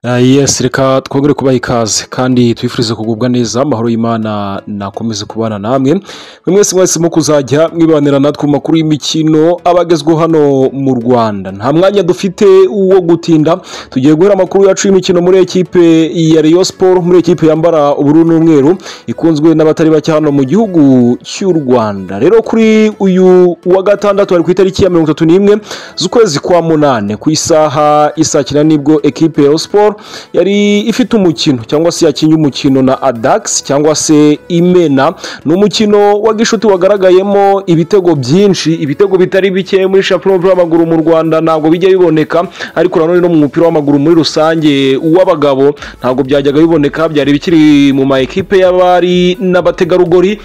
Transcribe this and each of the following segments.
Yes, reka twongere kubaha ikaze kandi twifurize kugubwa neza. Amahoro y'Imana nakomeze kubana namwe mwe mwese mwahisemo kuzajya mwibanira natwe mu makuru y'imikino abagezweho hano mu Rwanda. Nta mwanya dufite wo gutinda, tugiye guhera amakuru yacu y'imikino muri ekipe ya Rayon Sport, muri ekipe yambara ubururu n'umweru ikunzwe n'abatari bake hano mu gihugu cy'u Rwanda. Rero kuri uyu wa gatandatu, ari ku itariki ya 31 z'ukwezi kwa munane, ku isaha isa cyenda, nibwo ekipe ya Rayon Sport yari ifite umukino cyangwa se yakinnye umukino na Adax cyangwa se Imena. Ni umukino wa gishuti wagaragayemo ibitego byinshi, ibitego bitari bike. Muri shampiyona y'umupira w'amaguru mu Rwanda ntabwo bijya biboneka, ariko nanone no mu mupira w'amaguru muri rusange uw'abagabo ntabwo byajyaga biboneka, byari bikiri mu ma ekipe y'abari n'abategarugori.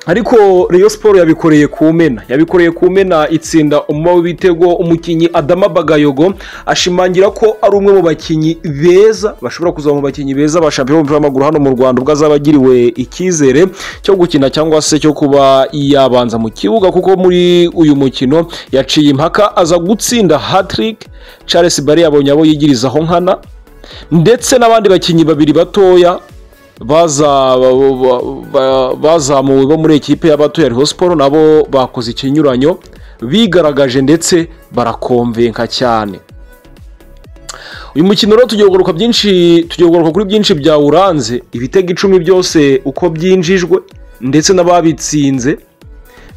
Ariko Rayon Sport yabikoreye ku Mena, yabikoreye ku Mena, itsinda umuba w'ibitego. Umukinnyi Adama Bagayogo ashimangira ko ari umwe mu bakinnyi beza bashobora kuzaba mu bakinnyi beza ba shampiyona y'umupira w'amaguru hano mu Rwanda, ubwo azaba agiriwe icyizere cyo gukina cyangwa se cyo kuba yabanza mu kibuga, kuko muri uyu mukino yaciye impaka aza gutsinda hat-trick. Charles Barry yabonye abo yigirizaho nkana, ndetse n'abandi bakinnyi babiri batoya bazamuwe bo muri ekipe y'abato ya Rayon Sport nabo bakoze ikinyuranyo, bigaragaje ndetse barakomvenka cyane. Uyu mukino rero tugiye kugaruka byinshi, tugiye kugaruka kuri byinshi byawuranze, ibitego 10 byose uko byinjijwe ndetse n'ababitsinze,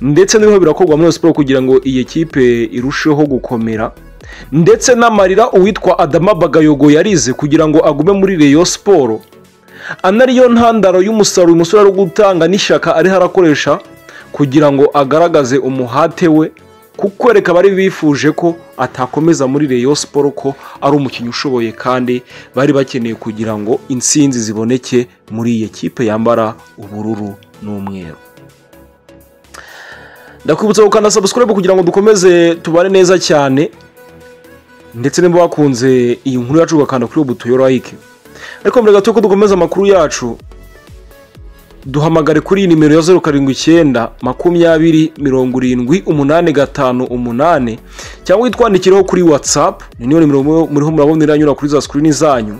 ndetse n'ibiriho birakorwa muri Rayon Sport kugira ngo iyi ekipe irusheho gukomera, ndetse n'amarira uwitwa Adama Bagayogo yarize kugira ngo agume muri Rayon Sport, anariyo ntandaro y'umusaruro umusore ari gutanga n'ishyaka ariho arakoresha kugira ngo agaragaze umuhate we, kukwereka abari bifuje ko atakomeza muri Rayon Sport ko ari umukinnyi ushoboye kandi bari bakeneye kugira ngo intsinzi ziboneke muri iyi kipe yambara ubururu n'umweru. Ndakwibutsa gukanda subscribe kugira ngo dukomeze tubane neza cyane, ndetse niba wakunze iyi nkuru yacu ugakanda kuri buto yo like. Ariko mbere gato ko dukomeza amakuru yacu, duhamagare kuri iyi nimero ya 079 20 70 858, cyangwa witwandikireho kuri WhatsApp. Ni niyo nimero muriho murabona iranyura kuri za screen zanyu.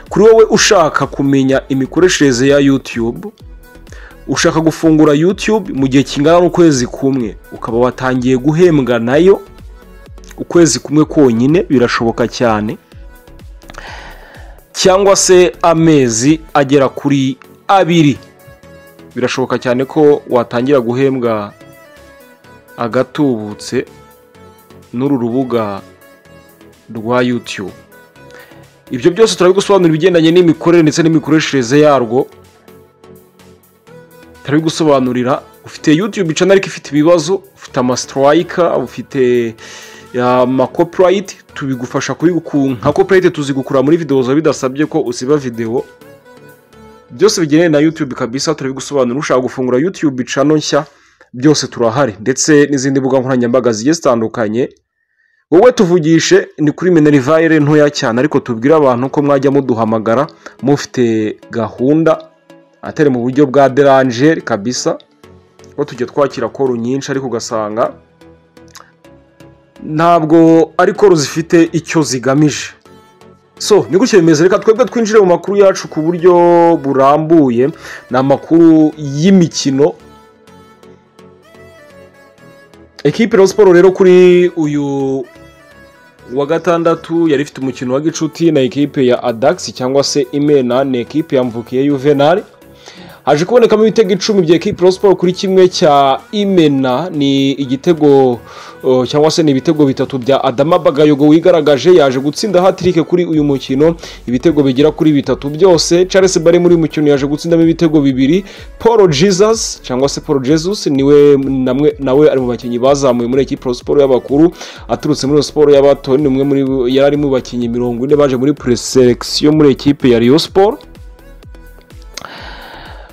Kuri wowe ushaka kumenya imikoreshereze ya YouTube, ushaka gufungura YouTube mu gihe kingana n'ukwezi kumwe ukaba watangiye guhembwa nayo, ukwezi kumwe konyine birashoboka cyane, cyangwa se amezi agera kuri 2 birashoboka cyane ko watangira guhembwa agatubutse n'uru rubuga rwa YouTube. Ibyo byose turabigusobanurira, ibigendanye n'imikorere ndetse n'imikoreshereze yarwo turabigusobanurira. Ufite YouTube channel ariko ifite ibibazo, ufite ama strike, ufite ama copyright, tubigufasha nka copyright tuzigukura muri video zawe bidasabye ko usiba video. Byose bigendanye na YouTube kabisa turabigusobanurira. Ushaka gufungura YouTube channel nshya, byose turahari, ndetse n'izindi mbuga nkoranyambaga zigiye zitandukanye. Wowe tuvugishe, ni kuri minerivare ntoya cyane, ariko tubwire abantu ko mwajya muduhamagara mufite gahunda, atari mu buryo bwa deranger kabisa, ko tujya twakira call nyinshi ariko ugasanga ntabwo ari call zifite icyo zigamije. So ni gutyo bimeze. Reka twebwe twinjire mu makuru yacu ku buryo burambuye. Ni amakuru y'imikino. Ekipe Rayon Sport rero kuri uyu wa gatandatu yari ifite umukino wa gicuti na ekipe ya Adax cyangwa se Imena, ni ekipe ya Mvukiye Juvenal. Haje kubonekamo ibitego 10 bya ekipe Rayon Sport kuri kimwe cya Imena. Ni igitego cyangwa se ni ibitego 3 bya Adama Bagayogo wigaragaje, yaje gutsinda hat-trick kuri uyu mukino, ibitego bigera kuri 3 byose. Charles Barry muri uyu mukino yaje gutsindamo ibitego 2. Paul Jesus cyangwa se Paul Jesus niwe nawe ari mu bakinnyi bazamuye muri ekipe Rayon Sport y'abakuru aturutse muri Rayon Sport y'abato, ni umwe muri yari mu bakinnyi 40 baje muri preselection muri ekipe ya Rayon Sport.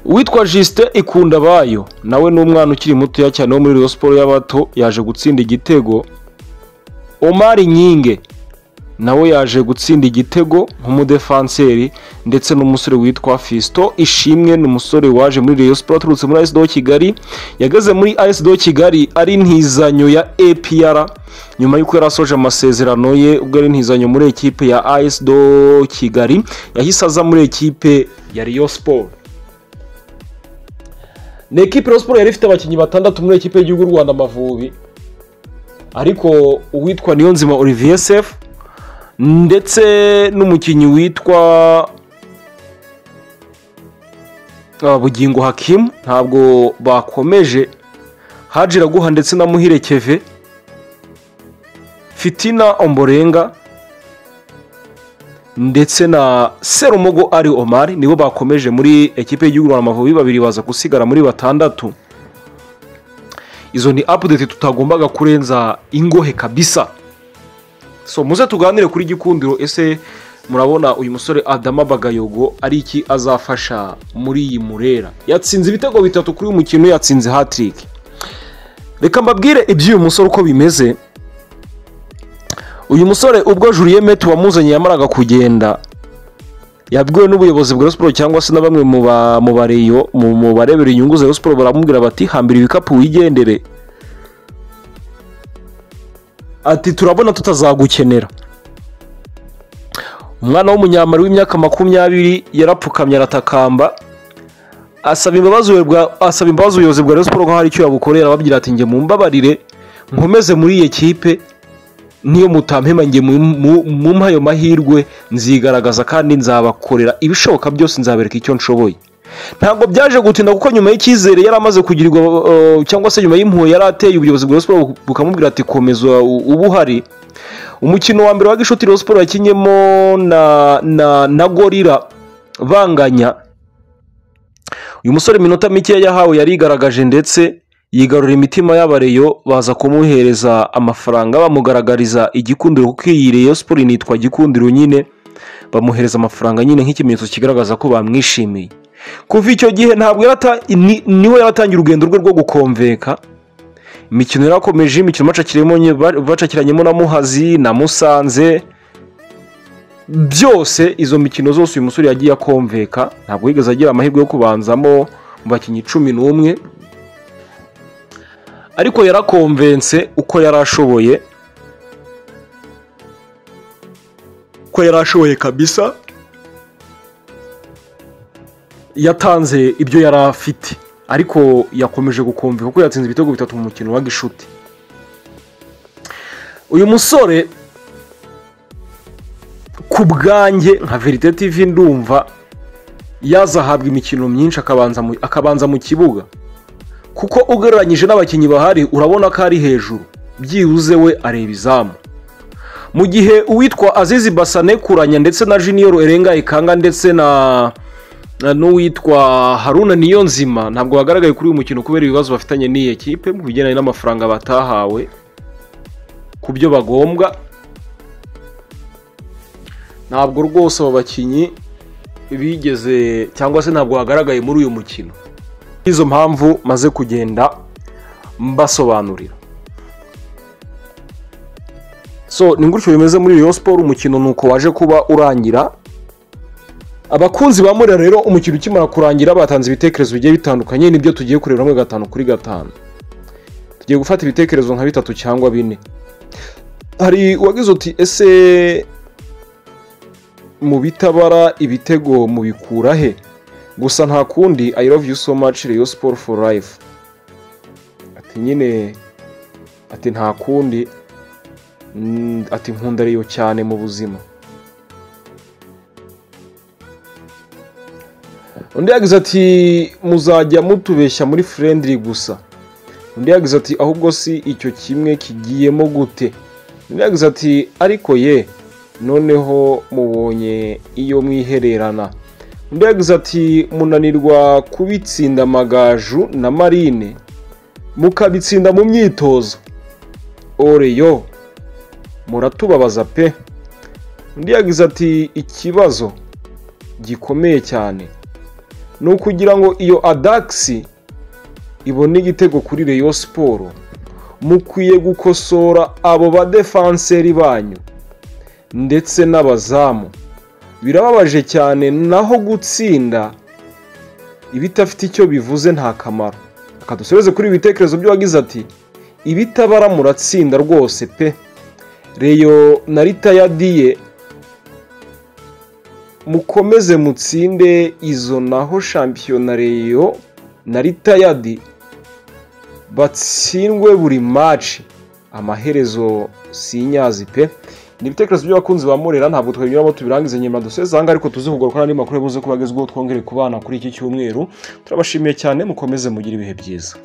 Uwitwa Justin Ikundabayo nawe ni umwana ukiri mutoya cyane wo muri Rayon Sport y'abato, yaje gutsinda igitego. Omar Nyinge Nawe yaje gutsinda igitego nk'umudefanseri, ndetse n'umusore witwa Fisto Ishimwe, ni umusore waje muri Rayon Sports aturutse muri AS do Kigali. Yageze muri AS do Kigali ari intizanyo ya APR nyuma y'uko yari asoje amasezerano ye, ubwo ari intizanyo muri ekipe ya AS do Kigali, yahise aza muri ekipe ya Rayon Sports. Ni ekipe Rayon Sports yari ifite abakinnyi batandatu muri ekipe y'igihugu y'u Rwanda Amavubi, ariko uwitwa Niyonzima Olivier Sefu ndetse n'umukinnyi witwa Bugingo Hakim ntabwo bakomeje. Haji Raguha ndetse na Muhire Keve, Fitina Omborenga ndetse na Serumogo Ali Omar nibo bakomeje muri ekipe y'igihugu Rwanda Amavubi, babiri baza gusigara muri batandatu. Izo ni update tutagombaga kurenza ingohe kabisa. So muze tuganire kuri Gikundiro. Ese murabona uyu musore Adama Bagayogo ari iki azafasha muri iyi Murera? Yatsinze ibitego bitatu kuri uyu mukino, yatsinze hat-trick. Reka mbabwire iby'uyu musore uko bimeze. Uyu musore ubwo Julien Mete wamuzanye yamaraga kugenda, yabwiwe n'ubuyobozi bwa Rayon Sports cyangwa se na bamwe mu bareyo mu barebera inyungu za Rayon Sports, baramubwira bati hambira ibikapu wigendere, ati turabona tutazagukenera. Umwana w'umunyamari w'imyaka 20 yarapfukamye aratakamba, asaba imbabazi ubuyobozi bwa Rayon Sports ko hari icyo yabukorera, ababwira ati nge mumbabarire nkomeze muri iyi ekipe, niyo mutampema nge mumpa ayo mahirwe nzigaragaza kandi nzabakorera ibishoboka byose, nzabereka icyo nshoboye. Ntabwo byaje gutinda kuko nyuma y'icyizere yari amaze kugirirwa, cyangwa se nyuma y'impuhwe yari ateye ubuyobozi bwa Rayon Sports bukamubwira ati komeza uba uhari. Umukino wa mbere wa Gishuti Rayon Sports yakinyemo na Gorilla banganya, uyu musore iminota mike yahawe yarigaragaje ndetse yigarura imitima y'abareyo, baza kumuhereza amafaranga bamugaragariza igikundiro, kuko iyi Rayon Sports initwa Gikundiro nyine, bamuhereza amafaranga nyine nk'ikimenyetso kigaragaza ko bamwishimiye. Kuva icyo gihe ntabwo niho yaratangiye urugendo rwe rwo gukomveka. Imikino yarakomeje, imikino bacakiranyemo na Muhazi na Musanze, byose izo mikino zose uyu musore yagiye akomveka, ntabwo yigeze agira amahirwe yo kubanzamo mu bakinnyi 11, ariko yarakomvense uko yarashoboye, kabisa. Yatanze ibyo yari afite, ariko yakomeje gukomveka kuko yatsinze ibitego bitatu mu mukino wa Gishuti. Uyu musore ku bwanjye nka Verite TV ndumva yazahabwa imikino myinshi, akabanza mu kibuga, kuko ugereranyije n'abakinnyi bahari urabona ko ari hejuru, byibuze we areba izamu. Mu gihe uwitwa Azizi Basane Kuranya ndetse na Junior Erenga Ikanga ndetse na n'uwitwa Haruna Niyonzima ntabwo bagaragaye kuri uyu mukino kubera ibibazo bafitanye n'iyi ekipe mu bigendanye n'amafaranga batahawe ku byo bagombwa. Ntabwo rwose abo bakinnyi bigeze cyangwa se ntabwo bagaragaye muri uyu mukino. Izo mpamvu maze kugenda mbasobanurira. So ni gutyo bimeze muri Rayon Sports, umukino nuko waje kuba urangira. Abakunzi ba Murera rero umukino ukimara kurangira batanze ibitekerezo bigiye bitandukanye, nibyo tugiye kureba hamwe 5 kuri 5. Tugiye gufata ibitekerezo nka bitatu cyangwa bine. Hari uwagize uti ese mu bitabara ibitego mubikura he? Gusa nta kundi, I love you so much Rayon Sports for life. Ati nyine, ati nta kundi, ati nkunda Rayon cyane mu buzima. Undi yagize ati muzajya mutubeshya muri friendly gusa. Undi yagize ati ahubwo si icyo kimwe kigiyemo gute? Undi yagize ati ariko ye noneho mubonye iyo mwihererana. Undi yagize ati munanirwa kubitsinda Amagaju na Marine mukabitsinda mu myitozo, oreyo muratubabaza pe. Undi yagize ati ikibazo gikomeye cyane ni ukugira ngo iyo Adax ibone igitego kuri Rayon Sports, mukwiye gukosora abo badefanseri banyu. ndetse n'abazamu. Birababaje cyane, naho gutsinda ibidafite icyo bivuze nta kamaro. Reka dusoreze kuri ibi bitekerezo by'uwagize ati ibitabara muratsinda rwose pe, Rayon na Ritayadiye mukomeze mutsinde izo, naho shampiyona Rayon na Ritayadi batsindwe buri match, amaherezo sinyazi pe. Ni ibitekerezo by'abakunzi ba Murera, ntabwo twabinyuramo tubirangize nyuma duseze aha ngaha, ariko tuze kugaruka n'andi makuru yabuze ko bagezweho, twongere kubana kuri iki cyumweru. Turabashimiye cyane, mukomeze mugire ibihe byiza.